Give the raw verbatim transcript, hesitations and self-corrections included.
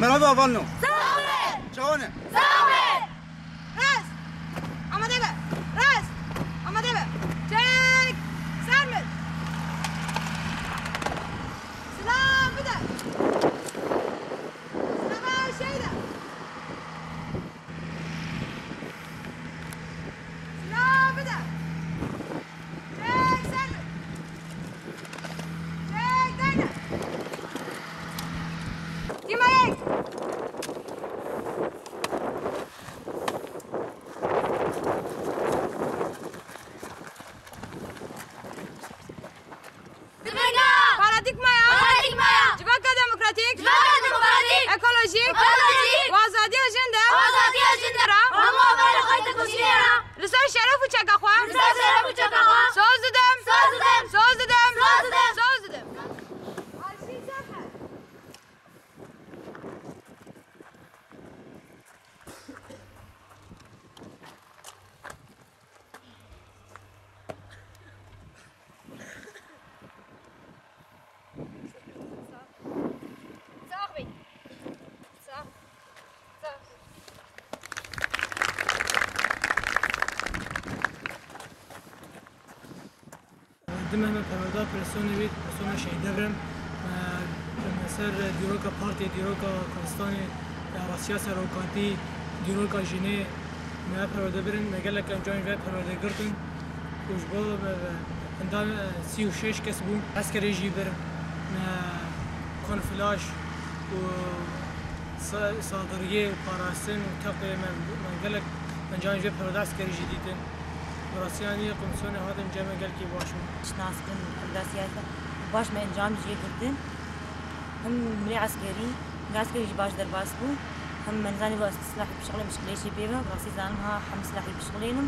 Merhaba Vanno. Sağ olun. Çawane. Sağ olun. Rast. Amade be. Rast. Amade be. Çek. Sermil. Silah bir de. Silah şey de. Silah bir de. Çek Sermil. Çek dene. Dima yek. Dibêga! Paradîgmaya! Paradîgmaya! Civaka demokratîk! Civaka demokratîk! Ekolojîk! Ekolojîk! Û azadiya jin de! Û azadiya jin de! Ra! Hemû avarê xwe têkoşînê re! Li ser şeref û çeka xwe! Li ser şeref û çeka xwe! Soz didim! Soz didim! Soz didim! Soz didim! Soz didim! Sax bî. Sax. Sax. Di me, me perwerde operasyonê wî, operasyona Şehîd Devrem, me, me ser dîroka partiyê, dîroka Kurdistanê, ya rasiya serokatî, dîroka jinê, me perwerde birin, me gelek encamên vê perwerde girtin. Û ji bo, e, endam, e, sî û şeş kes bû. Eskerê jî bir, e, konflaj û sa-, saldiriyê û parastin û teqê me, me gelek encamên vê perwerde eskerî jî dîtin. Bi rastî yanî komisyonê hatin cem me gelkî baş bû. Şinaskin, em destiyayê baş me encam jê girtin. Him milê eskerî, milê eskerî jî baş derbas bû. Him me nizanî va silahî bişixulê, mişxilê jî pê ve. Rastî zanim ha him silahî bişixulênim.